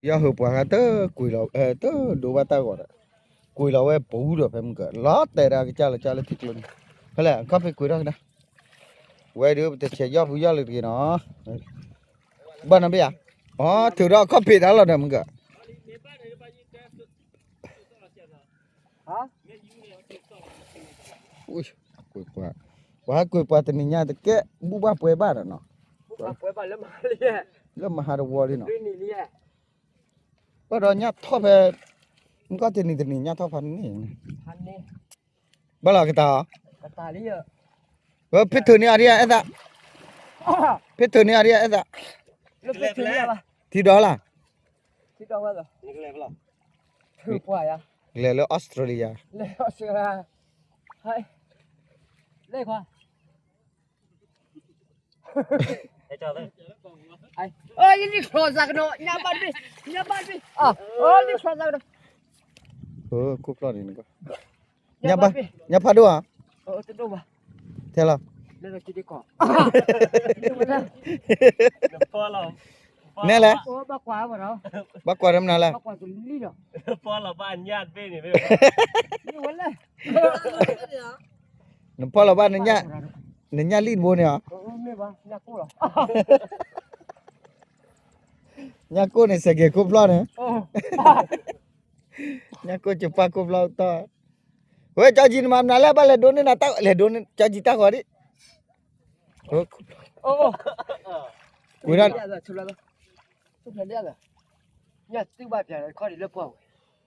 ယီၢ်ဟၢပှၤဂၤတကွံာ်လီၤ တဒိဘၣ်တၢ်ဂီၤဒီး ကွံာ်လီၤဝဲပူၤဒီးဖဲမုၢ်ကၢၤ လီၤတဲာ်ဒီးကစၢ်လီၤကၢ်လၢထံကျိန့ၣ် ဖဲလဲၣ် အခီၣ်ဖံးကွံာ်ထီၣ်ကဒါ ဝဲဒုးပတဆဲးယီၢ်ဖုယီၢ်လၢတဂ့ၤနီၤ ဘၣ်နီၤဘ့ၣ်ဧါ အီ ထုးထီၣ်အခီၣ်ဖံးတၢ်လီၤဒီးမုၢ်ကၢၤ ကွံာ်ပှၤ ပှၤဟဲကွံာ်ပှၤတနံၤညါတကဲ ဘူၣ်ဘၣ်ပှဲၤဘၣ်ဒီးနီၤ လၢမဟါတဝီလံနီၤ ဘၣ်ဒီးညၣ်ထီၣ်ဖဲ မုၢ်ကီၢ်တနံၤတနံၤညၣ်ထီၣ်ဖးန့ၣ် ဘၣ်လီၤကတၢၢ်အီၤ ဖဲထုးန့ၢ်အီၤဒ်အဲၣ်သး ဖဲထုးန့ၢ်အီၤဒ်အဲၣ်သး ထံဒီးလၢ် လဲၤလၢ Australia ခိၣ်ဖျီၣ်န့ၣ် ညၣ်ဖးဒိၣ်ဧါ ထဲလီၤ နဲလဲၣ် ဘၣ်ကွၢ်တမနုၤလဲၣ် နဖီၣ်လီၤဘၣ် နညၣ်လံၣ်တဘိန့ၣ်ဧါ ညၣ်ကိၢ်န့ၣ် စဲးက့ၤခိၣ်ဖျီၣ်န့ၣ် ညၣ်ကိၢ်ကပၣ်ခိၣ်ဖျီၣ်တီၢ် ဝဲကၠီကၠံနမၤမနုၤလဲၣ် ဘၣ်လဲၤဒိးန့ၢ်နၤတၢ် လဲၤဒိးန့ၢ်ကၠီကၠံတၢ်ဂီၤဒံး ကွံာ်ဒၣ်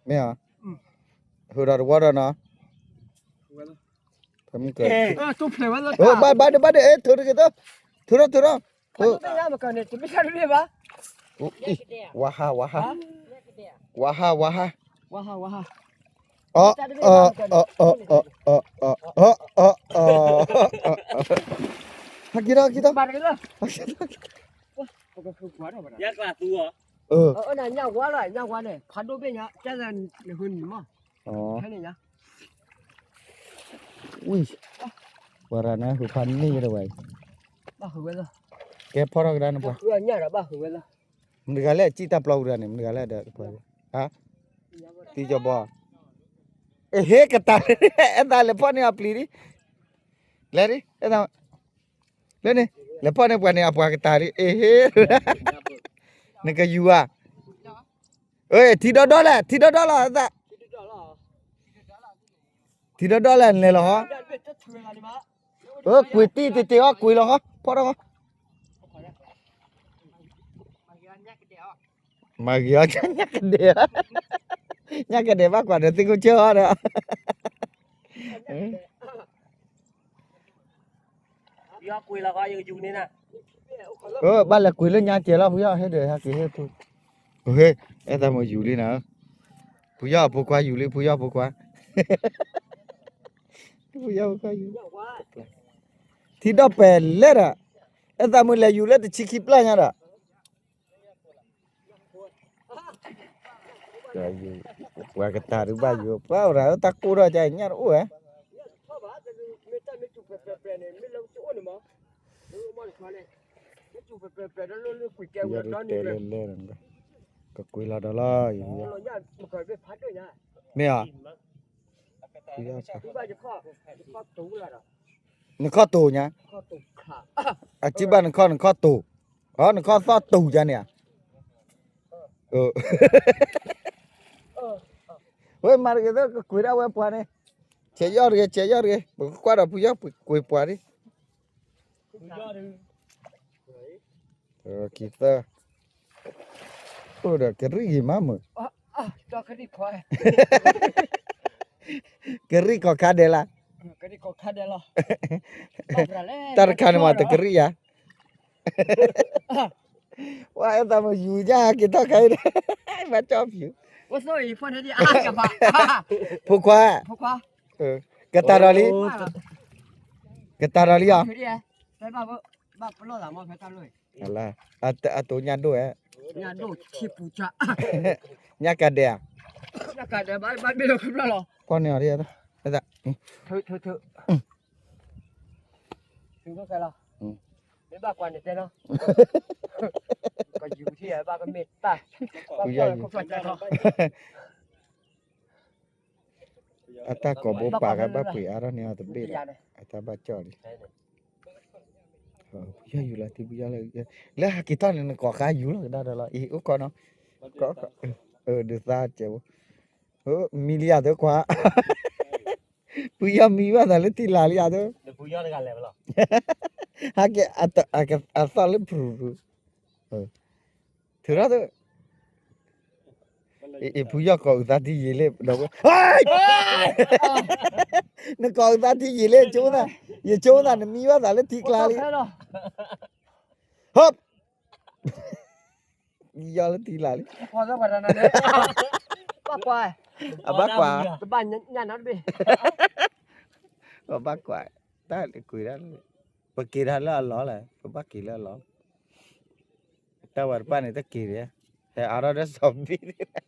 မ့ၢ်ဧါ ဟူးဒီးတဝီဒီးနီၤ ဖဲမုၢ်ကၢၤ ဘၣ်ဒိဘၣ်ဒိ အဲ ထုးတက့ၤသၢ ထုးထီၣ်ထုးထီၣ် ဝါဟး ဝါဟး ဝါဟး ဝါဟး အ အ အ အ အ အ အ အ ဟဲက့ၤထီၣ်က့ၤထီၣ် ဟဲက့ၤထီၣ်က့ၤထီၣ် ညၣ်ဝါလီၤ ညၣ်ဝါန့ၣ် ဖးဒိၣ်ဘ့ၣ်ညါ ကဲသးနဟူနံၤမး ဖဲန့ၣ်ညါ ဝံၤ ပှၤရၤနါဃုာ်ဖးန့ၢ်ယဲတဝဲအံၤ ဘၣ်ဃုာ်ဝဲလီၤ ကဲဖီၣ်ထီၣ်ကဒါနပှၤ ဘၣ်ဃုာ်အညၣ်ဒီးဘၣ်ဃုာ်ဝဲလီၤ မတဂၤလဲၣ်စံၣ်တၢ်ပျီပူၤတဂၤန့ၣ် မတဂၤလဲၣ်ဒီး ဟါ တံၤကီၤဘီ အဟ့ကတၢၢ် အဲၣ်သးလဲၤဖီၣ်န့ၢ်အပျံၤဒံး လဲၤဒံး အဲၣ်သး လၢန့ၣ် လဲၤဖီၣ်န့ၢ်ပှၤန့ၣ် အပှၤကတၢၢ်ဒံး အဟ့ နကယူၤဧါ အၢ ထံဒီဒီလဲၣ် ထံဒီဒီလီၤ အဲၣ်သး ထံဒီဒီလဲၣ် နလဲၤလီၤဟီ အၢ ကွံာ်တံၢ်တ့ၢ်တ့ၢ်အီၤ ကွံာ်လီၤဟီ ဖီၣ်ထီၣ်ဟီ မၤဂ့ၤအီၤ ညၣ်ကဒဲး ညၣ်ကဒဲးဘၣ်ကွၢ်ဒီးသ့ၣ်ခိၣ်ဆၢအီၤဒီး ဘၣ်လဲၤကွံာ်လၢညါကဲၤလီၤ ဖုယီၢ်ဟဲဒီးဟဲက့ၤဟဲထူ ဟဲ အဲၣ်သးမ့ၢ်ယူၤလံနၤ ဖုယီၢ်အဖိခွါယူၤလံ ဖုယီၢ်ဖိခွါ ဖုယီၢ်ဖိခွါယူၤ ထံဒီၣ်ပဲာ်လဲၣ်ဒီး အဲၣ်သးမ့ၢ်လဲၤယူၤလၢတဆံခံပျၢ်ညါဒီး ပှၤကတၢၢ်ဒုးဘၣ်ယူၤ ပှၤအိၣ်တၢ်တၢ်ကိၢ်ထီၣ်ကါအံၤညၣ်တအိၣ်ဝဲ ယတဲလၢလဲၣ် ကကွံာ်လီၤဒီးလီၤ မ့ၢ်ဧါ နခီၣ်တိၢ်ညါ အစံးဘၣ်နခီၣ် နခီၣ်တိၢ် အနခီၣ်သီၣ်တိၢ်ယါန့ၣ်ဧါ ဝဲမၤတဂ့ၤသၢ ကကွံာ်ဒၣ်ဝဲပှၤန့ၣ် ဆဲးယီၢ်တဂ့ၤ ဆဲးယီၢ်တဂ့ၤ ပကကွၢ်ဒီးဖုယီၢ်ကွံာ်ပှၤဒ် ခံသၢ အိၣ်ဒီးကရံၣ်ဂ့ၤမးမုာ် ကရံၣ်ကီၢ်ခါဒဲးလၢ တၢ်တခါန့ၣ်မးတကရံၣ်ယါ ဝဲအဲၣ်သးမ့ၢ်ယူၤညါက့ၤထီၣ်ခါအံၤဒီး ဘၣ်ကၠီဖၠူ ဖိခွါ ကတၢၢ်ဒီးလံ ကတၢၢ်ဒီးလံဧါ အတိၢ်ညၣ်ဒိၣ်ဧါ ညၣ်ကဒဲးဧါ ဖီၣ်န့ၢ်အီၤဒ် မ့ၢ်ဘၣ်ကွၢ်န့ၣ်တဲလီၤ ဖုယီၢ်ယူၤ အတၢ်ကိးဘိပာ်ဂၤဘၣ်ပှ့ၤအါထီၣ်န့ၢ်အီၤတဘ့ၣ်ဒီး အတၢ်ဘၣ်ကၠီၣ်လံ. ဖုယီၢ်ယူၤလီၤ ထံဖုယီၢ်လၢ လၢဟးက့ၤထီၣ်န့ၣ် နကိးဃါယူၤလီၤကဒါဒီးလီၤ အံၤ အိၣ်ကီၢ်နီၤ, ကီၢ် ဒုးသါစဲးဖိ, မံလံယၤသၢခွါ, ဖုယီၢ်မံဘၣ်သးလၢထံလာ်လံယၤသၢ, ဟးက့ၤ အသီၣ်လၢဖုဖု, ထုးထီၣ်သၢ အံၤ ဖုယီၢ်ကိးအုးသါထံယံာ်လံ ဒီးဝဲ နကိးအုးသါထံယံာ်လံ ယဆိကမိၣ်သး ယဆိကမိၣ်သး နမံဘၣ်သးလၢထံကျါလံ, ဟ့ၣ် ယီၢ်လၢထံလာ်လံ, အဘၣ်ကွၢ်, အဘၣ်ကွၢ်, တၢ်ကွံာ်ဒၣ်လၢ ပက့ၤဒၣ်လၢအလီၢ်လဲၣ် ပဘၣ်က့ၤလၢအလီၢ် တၢ်ဝဲတပၣ်န့ၣ် တက့ၤဒံး, ဟဲအါထီၣ်ဒီးစီၤဘံၣ်,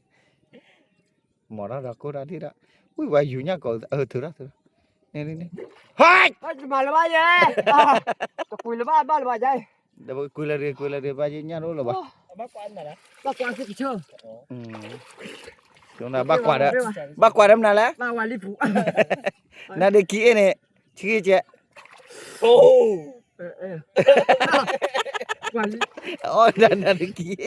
မၤထီၣ်ဒီးကိၢ်တၢ်ဒံးဒီး, ဝံၣ်ဝဲယူၤညၣ်ကိး အၢ ထုးထီၣ်ထုးထီၣ်, န့ၣ်န့ၣ်န့ၣ်, ဟဲ, တမၤလၢၤဘၣ်ယဲ, တကွံာ်လၢၤဘၣ်ဘၣ်လၢၤဘၣ်ယဲ, ကွံာ်လၢၤရ့ ကွံာ်လၢၤရ့ ဘၣ်ယဲညၣ်တအိၣ်လၢၤဘၣ်, ဘၣ်ကွၢ်, ဘၣ်ကွၢ်ဒီးမနုၤလဲၣ်, နဒ့ခံအ့ၣ်န့ၣ်, ဆံက့ကဲ အီၣ်ဒၣ်နၤတကံ,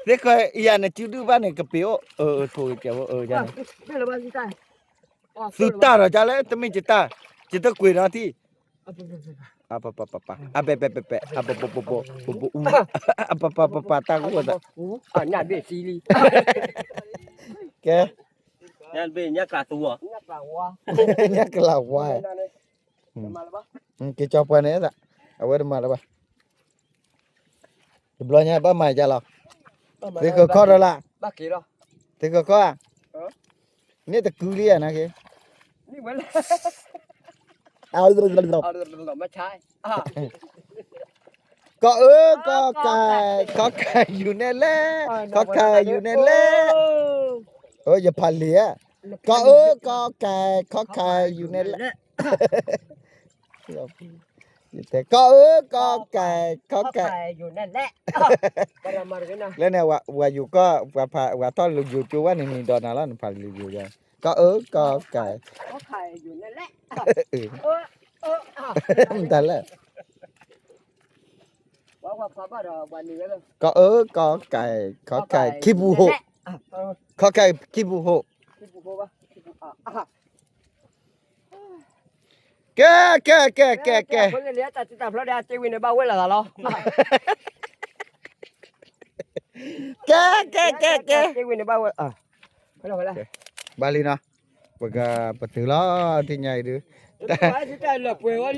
သ့ၣ်ဃီယၤနစုဒုၣ်ဘၣ်န့ၣ် ကပ့ၤအိၣ်, ထိၣ်ကဲးဖိ, သုတၢ်ဒီးကလဲၣ် တမ့ၢ်ယတၢ်, ယတကွံာ်ဒီးထံၣ်, အပပပပ, အဘဲဘဲဘဲဘဲ, အပပပပ, ပပအူ, အပပပပ တၢ်ကဝီၤသး, ကဲ, ညၣ်ကျးဝါ, က့ၤကၠီပှဲၤန့ၣ်, အဝဲတမၤလၢၤဘၣ်, တဘျီညါဘၣ်မၤယါလီၤ, သ့ၣ်ဃီခီၣ်ဒီးလၢ, သ့ၣ်ဃီခီၣ်ဧါ, န့ၣ်တကုလံဧါနၤက့ၤ ကီးအၢကီးကဲ, ခီခဲယူၤနဲလဲၣ်, ခီခဲယူၤနဲလဲၣ်, ယဖးလံာ်ဧါ, ကီးအၢကီးကဲ, ခီခဲယူၤနဲလဲၣ်, ကီးအၢကီးကဲ, ခီခဲ, လၢန့ၣ် ဝၤယိၤကီၢ်, ပှၤထီၣ်လူၤယိၤကၠိဝဲန့ၣ် နံၤဒီးနၤလီၤ နဖးလံာ်ယိၤယါ, ကီးအၢကီးကဲ, မတၤလဲၣ် ကီးအၢကီးကဲ, ခီခဲခံပူၤဟိၣ်, ခီခဲခံပူၤဟိၣ်, ကဲ ကဲ ကဲ ကဲ ကဲ, ကဲ ကဲ ကဲ ကဲ, ဘၣ်လံနီၤ, ပကပတုၤလီၤ ထံၣ်ညါအံၤဒုး